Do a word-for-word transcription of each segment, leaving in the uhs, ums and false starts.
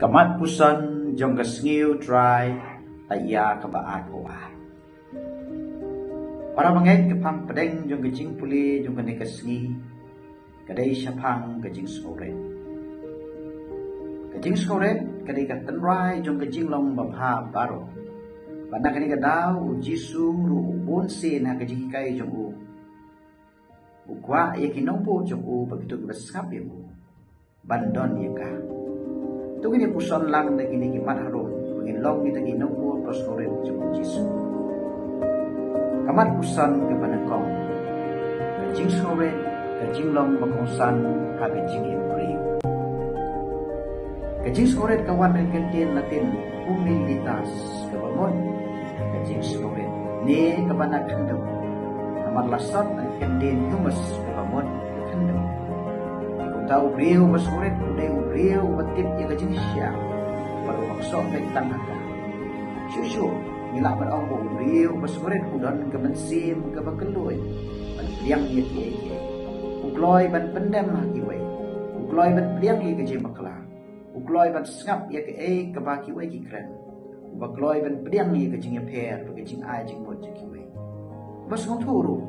Ka mat puson jong ka sngi u Trai, ta ïa kaba arphew ar. Para bangeit, ka phang pdeng jong ka jingpule jong kane ka sngi ka dei shaphang ka jingsngewrit. Ka jingsngewrit ka dei ka tynrai jong ka jinglong babha baroh. Bad na kane ka daw u Jisu ruh u bun sien ha ka jinghikai jong u u kwah ïa ki nongbud jong u bad kito kiba sngap ïa u ban don ïa ka. To ngin ïa puson lang da kine ki mat harum ba ngin long kita ki nongbud ba sngewrit jong u Jisu. Ka mat puson kaba nyngkong: ka jingsngewrit ka jinglong ba kongsan ha ka jingim briew. Ka jingsngewrit ka wan na ka ktien Latin humilitas, kaba mut ka jingsngewrit ne kaba na khyndew. Namar la sot na ka ktien humus, kaba mut ka khyndew. Kumta u briew ba sngewrit u dei u briew uba tip ïa ka jingshisha bad uba ksoh beit tang ha ka. Shuh shuh ngi lah ban ong ba u briew ba sngewrit u don ka mynsiem kaba kylluid ban pdiang ïa kiei kiei. U kloi ban pyndem ha kiwei. U kloi ban pdiang ïa ka jingbakla. U kloi ban sngap ïa kaei kaba kiwei ki kren. Uba kloi ban pdiang ïa ka jingïapher bad ka jingai jingmut jong kiwei. Uba sngewthuh ruh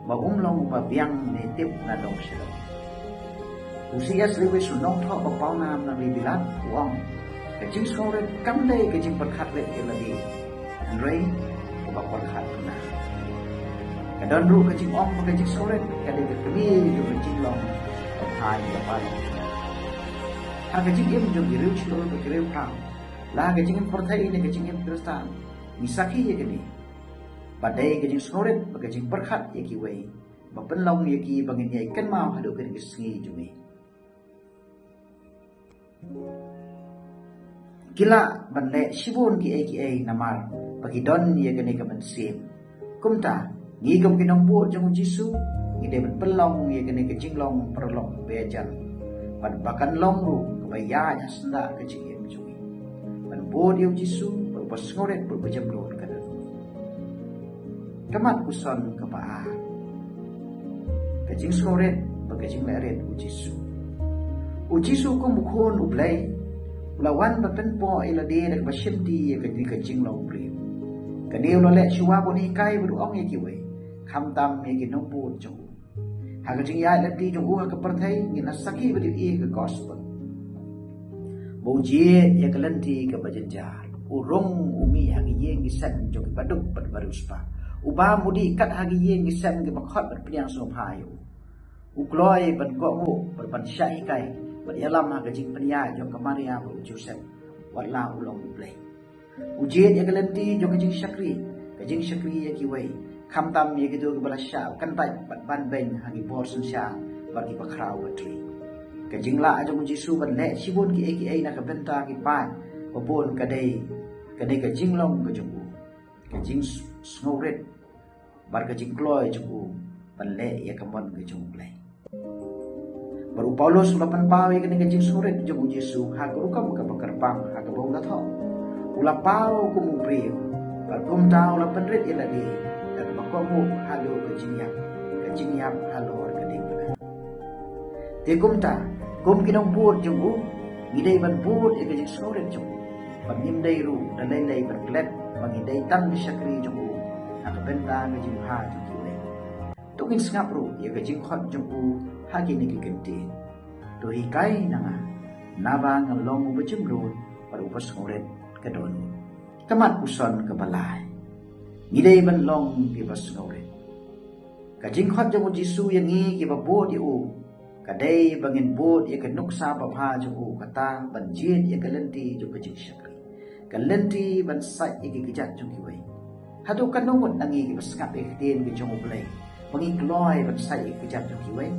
ba um long uba biang ne tip na dong sha dong. U C S Lewis, u nongthoh ba pawnam na Ri Bilat, u ong: ka jingsngewrit kam dei ka jingpyrkhat rit ïa lade, hynrei kaba pyrkhat duna. Ka don ruh ka jingong ba ka jingsngewrit ka dei ka kmie jong ka jinglong babha ïa baroh. Ha ka jingim jong ki riewshlur bad ki riewphang, la ha ka jingim pyrthei ne ka jingim Khristan, ngi sakhi ïa kane. Ba dei ka jingsngewrit bad ka jingpyrkhat ïa kiwei ba pynlong ïa ki ba ngin ïai kynmaw haduh kane ka sngi jong ngi. Ki lah ban leh shibun kiei kiei namar ba ki don ïa kane ka mynsiem. Kumta ngi kum ki nongbud jong u Jisu, ngi dei ban pynlong ïa kane ka jinglong paralok ba ïajan bad ba kan long ruh kaba ïaid ha syndah ka jingim jong ngi. Ban bud ïa u Jisu bad uba sngewrit bad uba jemnud ka don. Ka mat puson kaba ar: ka jingsngewrit bad ka jinglehrit u Jisu. U Jisu kum u Khun u Blei u la wan ban pynpoh ïa lade da kaba shimti ïa kane ka jinglong briew. Kane u la leh shuwa ba un hikai bad u ong ïa kiwei, khamtam ïa ki nongbud jong u. Ha ka jingïaid lynti jong u ha ka pyrthei, ngin ïa sakhi bad ïa ka gospel ba u jied ïa ka lynti kaba jynjar. U rung u mih ha ki ïing ki sem jong kiba duk bad ba riewspah. U bam u dih kat ha ki ïing ki sem kiba khot bad pdiang sngewbha ïa u. U kloi ban kohnguh bad ban shah hikai bad ïalam ha ka jingpynïaid jong ka Maria bad u Joseph, wat la u long u Blei. U jied ïa ka lynti jong ka jingshakri, ka jingshakri ïa kiwei, khamtam ïa kito kiba la shah kyntait bad ban beiñ ha ki bor synshar bad kiba khraw batri. Ka jinglah jong u Jisu ban leh shibun kiei kiei na ka bynta ki paid babun ka dei, ka dei ka jinglong ka jong u, ka jingsngewrit bad ka jingkloi jong u ban leh ïa ka mon ka jong u Blei. Bad u Paulus u la pynpaw ïa kane ka jingsngewrit jong u Jisu ha ka rukom kaba kyrpang ha kaba u la thoh. U la paw kum u briew bad kumta u la pynrit ïa lade da kaba kohnguh haduh ka jingïap, ka jingïap halor ka diengphna. Te kumta, kum ki nongbud jong u, ngi dei ban bud ïa ka jingsngewrit jong u. Bad ngim dei ruh da lei lei ban klet ba ngi dei tang ki shakri jong u na ka bynta ka jingbha jong kiwei. To ngin sngap ruh ïa ka jingkhot jong u ha kine ki kyntien: To hikai na nga, naba nga long uba jemnud bad uba sngewrit ka dohnud. Ka mat puson kaba lai: ngi dei ban long kiba sngewrit. Ka jingkhot jong u Jisu ïa ngi kiba bud ïa u ka dei ba ngin bud ïa ka nuksa babha jong u, kata ban jied ïa ka lynti jong ka jingshakri, ka lynti ban sait ïa ki kjat jong kiwei. Hato katno ngut na ngi kiba sngap ïa ka ktien ka jong u Blei ba ngi kloi ban sait ïa ki kjat jong kiwei?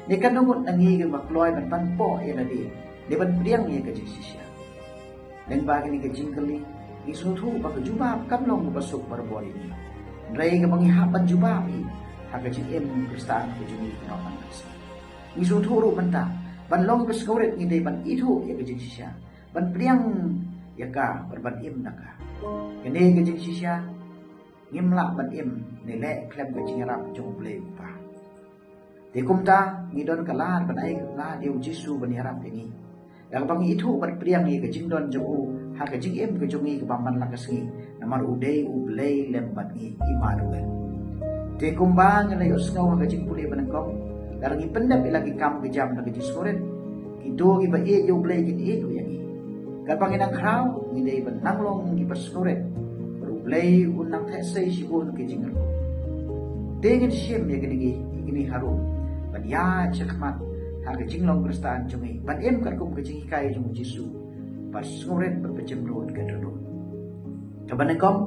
Ne katno ngut na ngi kiba kloi ban panpoh ïa lade ne ban pdiang ïa ka jingshisha? Lyngba kane ka jingkylli, ngi sngewthuh ba ka jubab kam long kaba suk barabor ïa ngi, hynrei kaba ngi hap ban jubab hi ha ka jingim Khristan ka jong ngi ka nongpynïaid. Ngi sngewthuh ruh mynta, ban long kiba sngewrit ngi dei ban ithuh ïa ka jingshisha, ban pdiang ïa ka bad ban im da ka. Kane ka jingshisha ngim lah ban im ne leh khlem ka jingïarap jong U Blei U Kpa. Te kumta ngi don ka lad ban ai lad ïa U Jisu ban ïarap ïa ngi. Da kaba ngi ithuh bad pdiang ïa ka jingdon jong u ha ka jingim ka jong ngi kaba man la ka sngi, namar u dei u Blei lem bad ngi, i Immanuel. Te kumba ngi la ïohsngew ha ka jingpule ba nyngkong, lada ngi pyndep ïa la ki kam ki jam da ka jingsngewrit, kito kiba ïeit ïa u Blei kin ïeit ruh ïa ngi. Katba ngi nang khraw, ngi dei ban nang long kiba sngewrit bad u Blei un nang theh sei shibun ki jingryntih. Te ngin shim ïa kine ki, ïa kine harum ban ïaid shakhmat ha ka jinglong Khristan jong ngi, ban im katkum ka jinghikai jong u Jisu, bad sngewrit bad pynjemnud ka dohnud. Kaba nyngkong,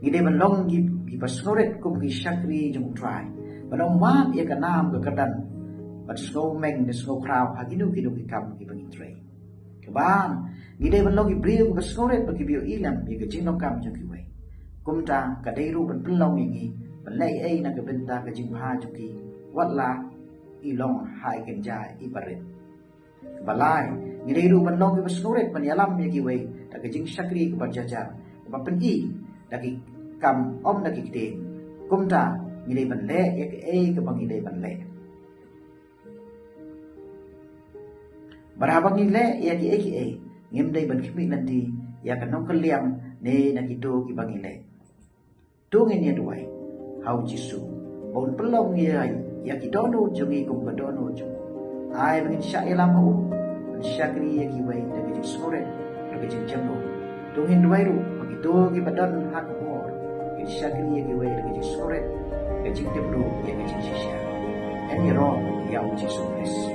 ngi dei ban long ki, kiba sngewrit kum ki shakri jong u Trai, ban ym wad ïa ka nam ka kyrdan, ban sngewmeng ne sngewkhraw ha kino kino ki kam kiba ngi trei. Kaba ar, ngi dei ban long ki briew kiba sngewrit bad kiba ïohi lem ïa ka jingdonkam jong kiwei. Kumta ka dei ruh ban pynlong ïa ngi ban leh ei na ka bynta ka jingbha jong ki, wat la i long ha i kynja i barit. Kaba lai, ngi dei ruh ban long kiba sngewrit ban ïalam ïa kiwei da ka jingshakri kaba jynjar, kaba pyni da ki kam, ym da ki ktien. Kumta ngi dei ban leh ïa kaei kaba ngi dei ban leh. Bad haba ngi leh ïa kiei kiei, ngim dei ban khmih lynti ïa ka nongkylliang ne na kito kiba ngi leh. To ngin ïa duwai ha u Jisu ba un pynlong ïa, ïa ki dohnud jong ngi kum ka dohnud jong u. Ai ba ngin shah ïalam ha u, ban shakri ïa kiwei da ka jingsngewrit, da ka jingjemnud. To ngin duwai ruh ba kito kiba don ha ka bor kin shakri ïa kiwei da ka jingsngewrit, ka jingtip ruh ïa ka jingshisha. Yn ïaroh ïa u Jisu Khrist.